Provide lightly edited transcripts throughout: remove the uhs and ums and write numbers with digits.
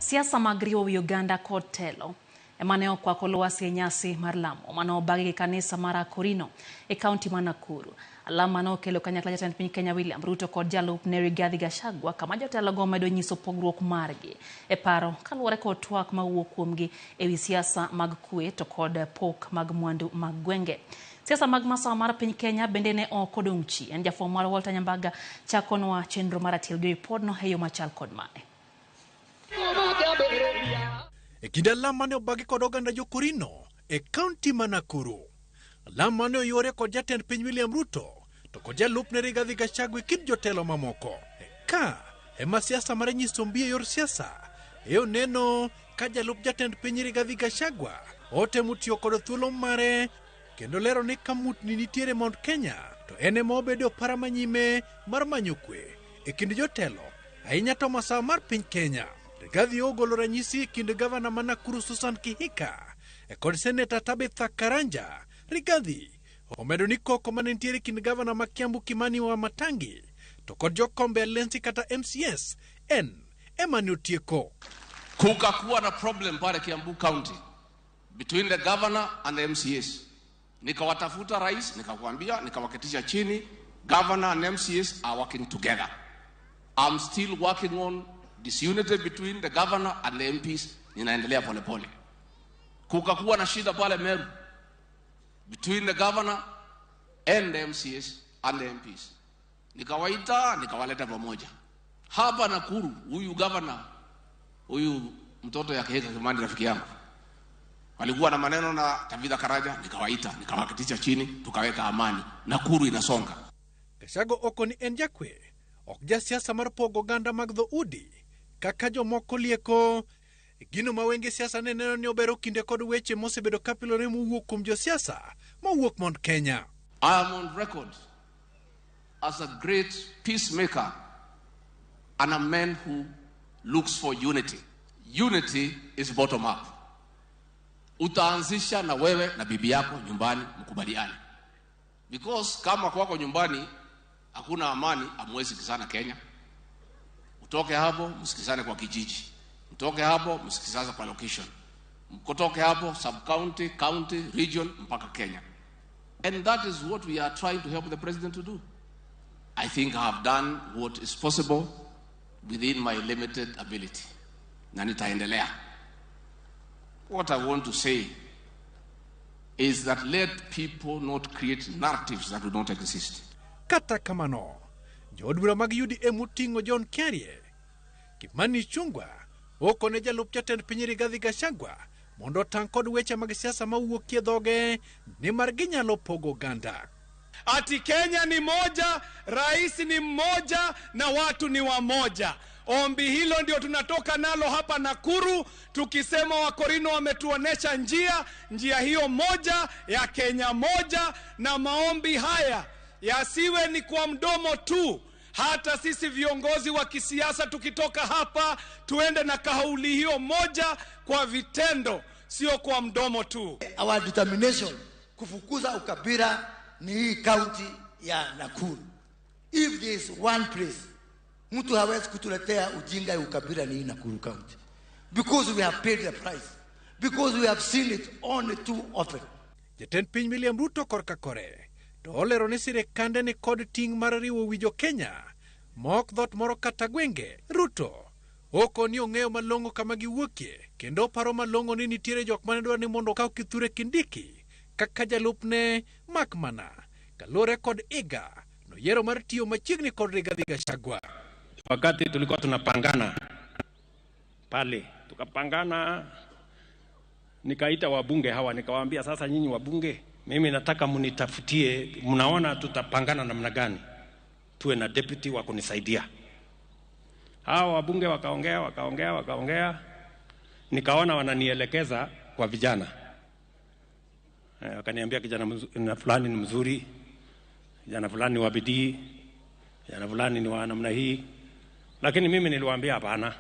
Siasa mag riwo wi oganda kod telo ema ne okwako lwasi e nyasi mar lamo mane obagi gi kanisa mar Akorino e kaunti ma Nakuru. Alam mane okelo kanyakla jatend piny Kenya William Ruto kod jalupne Rigathi Gachagua kama jotelogo medo nyiso pogruok margi e paro kaluwore kod twak mawuok kuomgi e wi siasa mag kwe to kod pok mag mwandu mag gwenge. Siasa mag masawa mar piny Kenya bende ne ok odong' chien. Jafwambo marwa Walter Nyambaga chakonwa chenro mar atiel gi ripodno e yo machal kod mae. E kinde alam mane obagi kod oganda jo-Korino e kaunti ma Nakuru. Alam mane oyuore kod jatend piny William Ruto to kod jalupne Rigathi Gachagua e kind jotelo mamoko. Ka ema siasa mar nyiso mbi e yor siasa e oneno ka jalup jatend piny Rigathi Gachagua otemo tiyo kod thuolo mare kendo lero ni ka mutni nitiere Mount Kenya to en ema obedo opara manyime mar manyo kwe e kind jotelo ahinya to masawa mar piny Kenya. Rigathi ogolo ranyisi e kind gavana ma Nakuru Susan Kihika e kod seneta Tabitha Karanja. Rigathi omedo ni koko mane nitiere e kind gavana ma Kiambu Kimani Wamatangi to kod jokombe Alensi kata MCS en ema ne otieko. Kukakuwa na problem pale Kiambu County between the governor and the MCAs. Nikawatafuta rais, nikakwambia, nikawaketisha chini, governor and MCAs are working together. I'm still working on disunity between the governor and the MPs, ninaendelea polepole. Kukakuwa na shida pale Meru between the governor and the MCAs and the MPs. Nikawaita, nikawaleta pamoja. Hapa Nakuru, huyu governor, huyu mtoto ya Kihika Kimani rafiki yangu walikuwa na maneno na Tabitha Karanja, nikawaita nikawaketisha chini, tukaweka amani. Nakuru inasonga. Gachagua oko ni en jakwe, ok jasiasa mar pogo oganda mag dhoudi kaka jomoko lieko. Gino ma wenge siasa ne neno ni obero kinde kod weche mosebedo kapilore mowuok kuom josiasa mowuok Mount Kenya. I am on record as a great peacemaker and a man who looks for unity. Unity is bottom up. Utaanzisha na wewe na bibi yako nyumbani mkubaliane. Because kama kwako nyumbani hakuna amani, hamwezi sikizana Kenya. Utoke hapo msikizane kwa kijiji, mtoke hapo msikizane kwa location, mkotoke hapo sub county, county, region mpaka Kenya. And that is what we are trying to help the president to do. I think I have done what is possible within my limited ability. Na nitaendelea. What I want to say is that let people not create narratives that do not exist. Kata kamano, jood bura mag UDA moting'o John Kiarie, Kimani Ichung'wa okone jalup jatend piny Rigathi Gachagua mondo otang' kod weche mag siasa mawuokie dhoge nimar ginyalo pogo oganda. Ati Kenya ni moja, rais ni mmoja na watu ni wamoja. Ombi hilo ndio tunatoka nalo hapa Nakuru, tukisema Wakorino wametuonesha njia, njia hiyo moja ya Kenya moja, na maombi haya yasiwe ni kwa mdomo tu. Hata sisi viongozi wa kisiasa tukitoka hapa tuende na kauli hiyo moja kwa vitendo, sio kwa mdomo tu. Our determination kufukuza ukabila ni hii county ya Nakuru. If there is one place mtu hawezi kutuletea ujinga ya ukabila ni hii Nakuru County. Because we have paid the price. Because we have seen it only too often. Jatend piny William Ruto korka kore to olero ni sirikande ni kod ting' mar riwo wi jo Kenya ma ok dhoot moro kata gwenge. Ruto oko ni ong'eyo malong'o kama giwuokie kendo oparo malong'o ni nitiere jok mane dwaro ni mondo okaw Kithure Kindiki kaka jalupne mak mana kaluwore kod iga noyiero mar tiyo machiegni kod Rigathi Gachagua. Wakati tulikuwa tunapangana pale, tukapangana, nikaita wabunge hawa, nikawaambia sasa, nyinyi wabunge, mimi nataka mnitafutie, mnaona tutapangana namna gani, tuwe na deputy wa kunisaidia. Hawa wabunge wakaongea wakaongea wakaongea, nikaona wananielekeza kwa vijana. Wakaniambia kijana na fulani ni mzuri, kijana fulani ni wa bidii, kijana fulani ni wa namna hii, lakini mimi niliwaambia hapana,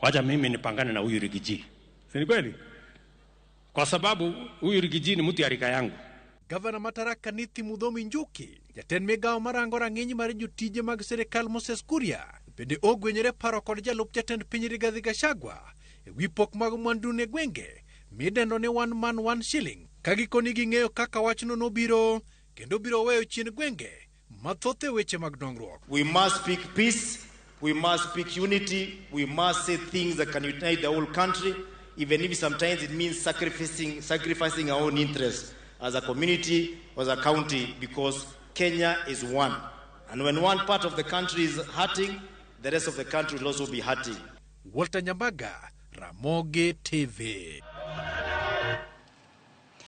wacha mimi nipangane na huyu Riggy G. Si ni kweli? Kwa sababu huyu Riggy G ni mtu ya rika yangu. Gavana ma Tharaka Nithi Muthomi Njuki, jatend migawo marango rang'iny mar jotije mag sirikal Moses Kuria bende ogwenyore paro kod jalup jatend piny Rigathi Gachagua e wi pok mag mwandu ne gwenge midendo ni one man one shilling ka gikoni ging'eyo kaka wachno nobiro kendo biro weyo chien gwenge mathoth e weche mag dongruok. We must speak peace, we must speak unity, we must say things that can unite the whole country, even if sometimes it means sacrificing our own interests as a community or as a county, because Kenya is one. And when one part of the country is hurting, the rest of the country will also be hurting. Walter Nyambaga, Ramogi TV.